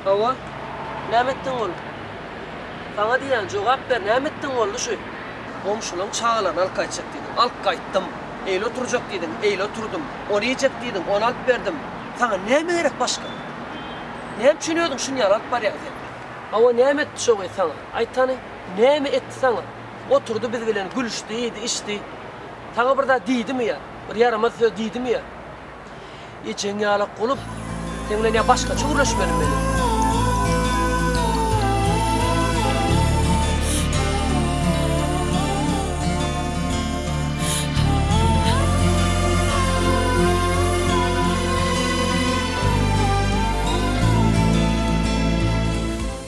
Hawa, näme etdiň boldy? Saňa diýýän, jogap ber, näme etdiň boldy şu? Goňşulaň çagalaryny alyp gaýtjak diýdiň, alyp gaýtdym. Eýle oturjak diýdiň, eýle oturdym. Ony iýjek diýdiň, ony alyp berdim. Saňa näme gerek başga? Näme üçin özüňi şun ýaly alyp barýaň sen? Hawa, näme etdi şo gyz saňa? Aýt hany, näme etdi saňa? Oturdy biz bilen, gülüşdi, iýdi, içdi. Saňa bir zat diýdimi ýa? Bir ýaramaz söz diýdimi ýa? Ejeň ýalak bolup, seň bilen ýa başgaça gürleşmeli meni.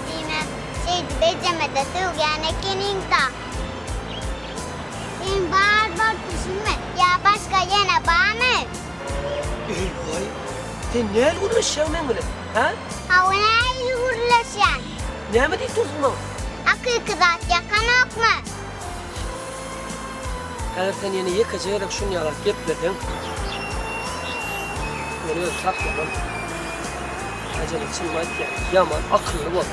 Diýmek, şeýdip ejeme-de sögýän ekeniň-da. Seň bar bolup düşünme, ýa başga ýene barmy? Eý-waý, sen nähili gürleşýäň meň bilen, hä? Hawa, nähili gürleşýän? Näme diýip dursuň maňa? Hakyky zat ýakanokmy? Häzir sen ýene ýekeje gezek şuny ýaly gepleseň, men özüm saklamam. Ajele çynymy aýtýan, ýaman akylly bol.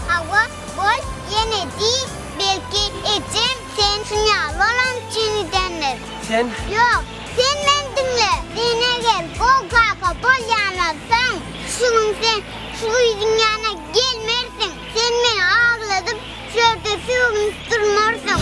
Hawa, bol, ýene diý, belki ejem sen şuny ýaly bolany üçin idendir. Sen? Ýok, sen meni diňle. Sen eger gowy kaka bolýan bolsaň, şu gün sen şu gyzyň ýanyna gelmersiň. Sen meni agladyp, şu ýerde sögünip durmarsyň.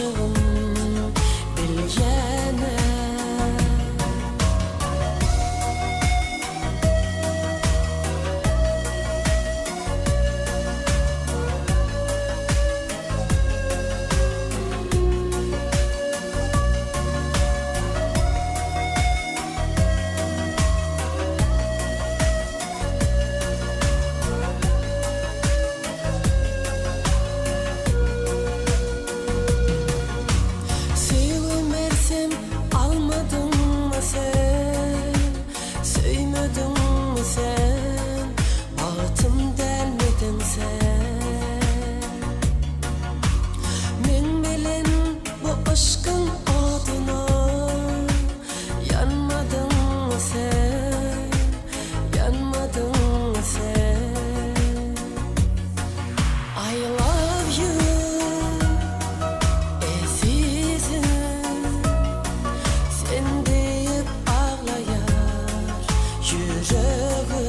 oňmajagym bilýän-ä. Söýgüm bersem almadyňmy sen, Söýmediňmi sen, bagtym dälmidiň sen? Meň bilen bu yşkyň oduna Ýanmadyňmy sen, ýanmadyňmy sen? I love you ezizim Sen diýip aglaýar ýüregim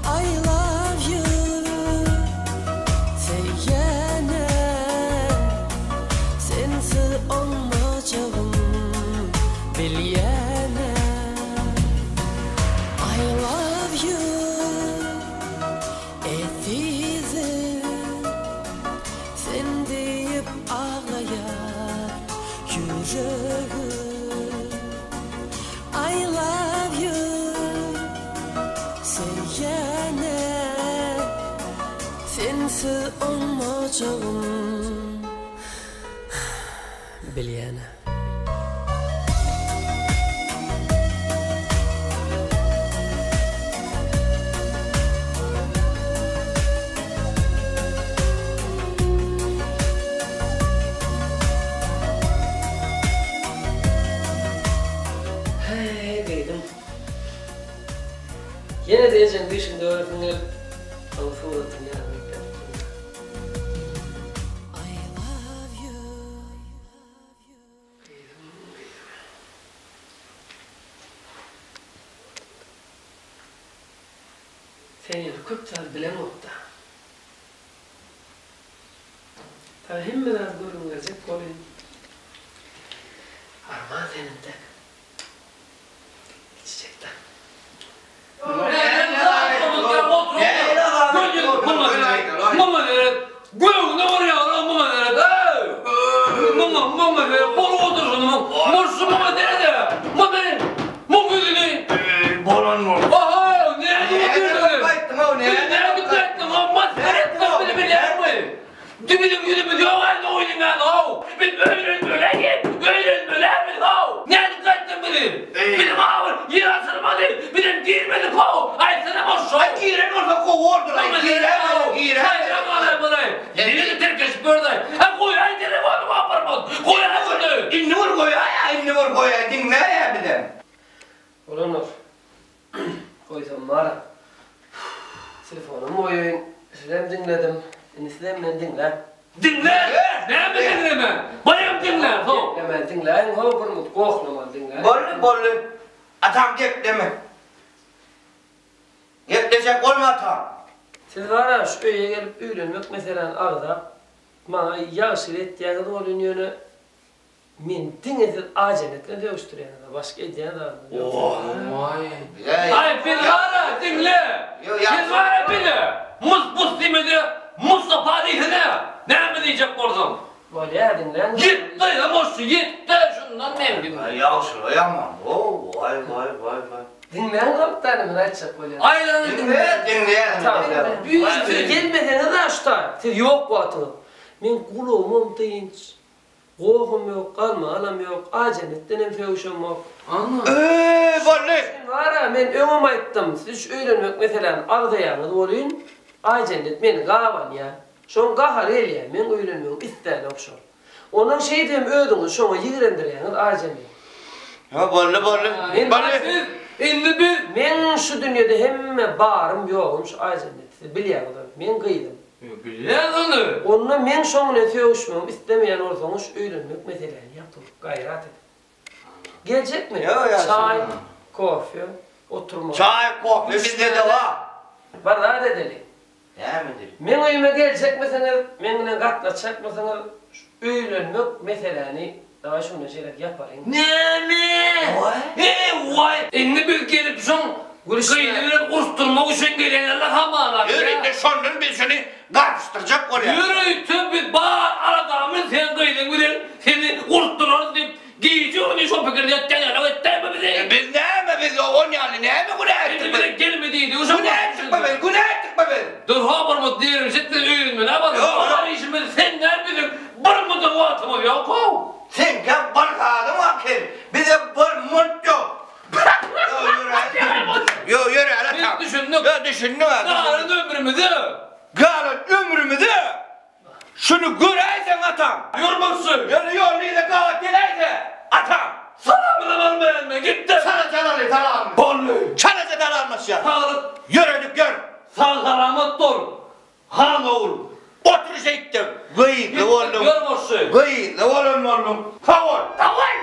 I love you söýýänem Sensiz oňmajagym bilýänem I love you ezizim Sen diýip aglaýar ýüregim I love you söýýänem Sensiz oňmajagym bilýänem. Heý, gyzym. Ýene-de ejeň düýşüňde göresiň gelip, oň suratyny ýanyňa ýükläpdiň. I love you. Gyzym, gyzym. Sen ýöne köp zat bileňok-da. Saňa hemme zady gürrüň berjek bolýan. Arman sen entek kiçijek-dä. Bolanok. Goýsam bar. Telefonam goýaýyn. Sizem diňledim. Indi sizem meni diňläň. Diňle! Näme diňleme? Baýam diňle, how! Geplemän diňläýiň, how, bir minut gohlaman diňläýiň. Boldy, boldy. Atam gepleme. Geplejek bolma atam. Siz bar-a şu öýe gelip öýlenmek meseläni agzap, maňa ýagşylyk etýäňiz welin ýöne meni diňe siz Ajenet bilen sögüşdirýäňiz-a, başga edýän zadyňyz ýok. Aý biz bar-a diňle! Biz bar-a bile! Mus-pus diýmede Mustapa diýsene! Näme diýjek bolsaň. Bolýa diňläň. Ýetdi, goşgy ýetdi şundan meň diňle. Ýagşylyga ýaman. Waý waý waý waý. Diňläň halkdan men aýtjak bolýan. Aýlanyň diňle. Diňle. Siz gelmeseňiz-ä şu taý, siz ýok wagtyňyz. Meň gulagymam dynç, gohum ýok, galmagalam ýok, Ajenetdenem sögüşemok. Eý boldy. Sen bar-a, men öňem aýtdym, siz şu öýlenmek meseläni agzaýaňyz welin, Aýjennet meni gabanýa. Şoň gahary gelýär, meň öýlenmegimi islänok şol. Ondan şeýdibem özüňizi şoňa ýigrendirýäňiz Aýjemet. Hä boldy boldy. Men Boldy. Siz indi biz. Meň şu dünýede hemme barym ýogum şu Aýjennet. Siz bilýäňiz ony. Meň gyzym. Bilýäs ony. Onda meň şoň bilen sögüşmegimi islemeýän bolsaňyz şu öýlenmek meseläni ýapyň. Gaýrat ediň. Geljekmi? Ýok ýa. Çaý, kofe, oturmaly. Çaý, kofe bizde-de bar. Bir zat edeliň. Nämedir? Meň öýüme geljekmisiňiz, meň bilen gatnaşjakmysyňyz, şu öýlenmek meseläni dawaý şundan şeýläk ýapalyň. Näme? Eý, waý! Indi biz gelip şoň gyzy bilen uruşdyrmak üçin gelen hamala. Ýör indi şondan biz şuny garpyşdyrjak bolýas. Ýörite biz bar aladamyz seň gyzyň bilen seni uruşdyrarys diýip gije-gündiz şo pikirde ýatýan ýaly etdäýme bizi. Biz näme biz on ýaly näme günä etdik Indi biz? bize gelme diýdi. Günä etdikmi biz? Günä etdikmi biz? Dur habarymyz diýelim şit biz öýlenmeli abadyk. Ýok, Bar işimiz sen däl biziň bir mudyr wagtymyz ýok how. Seňkä bir zadyň bar kem bize bir munt ýok. Ýok ýöre ýöre Biz düşündik. Ýok düşündik ha. Galan ömrümize. Galan ömrümize şuny göräýseň atam. Ýurmuşy. Ýöne ýolda yza gabat geläýse atam. Salamynam almaýan men gitdim. Çalaja alaly salamyny. Boldy. Çalaja salamlaşýas. Saglyk. Ýöredik ýör. Sag salamat bol. Han ogul. Otur şeýtdim. Gyzly boldum. Ýurmuşy. Gyzly bolan boldum. Sag bol. Daway.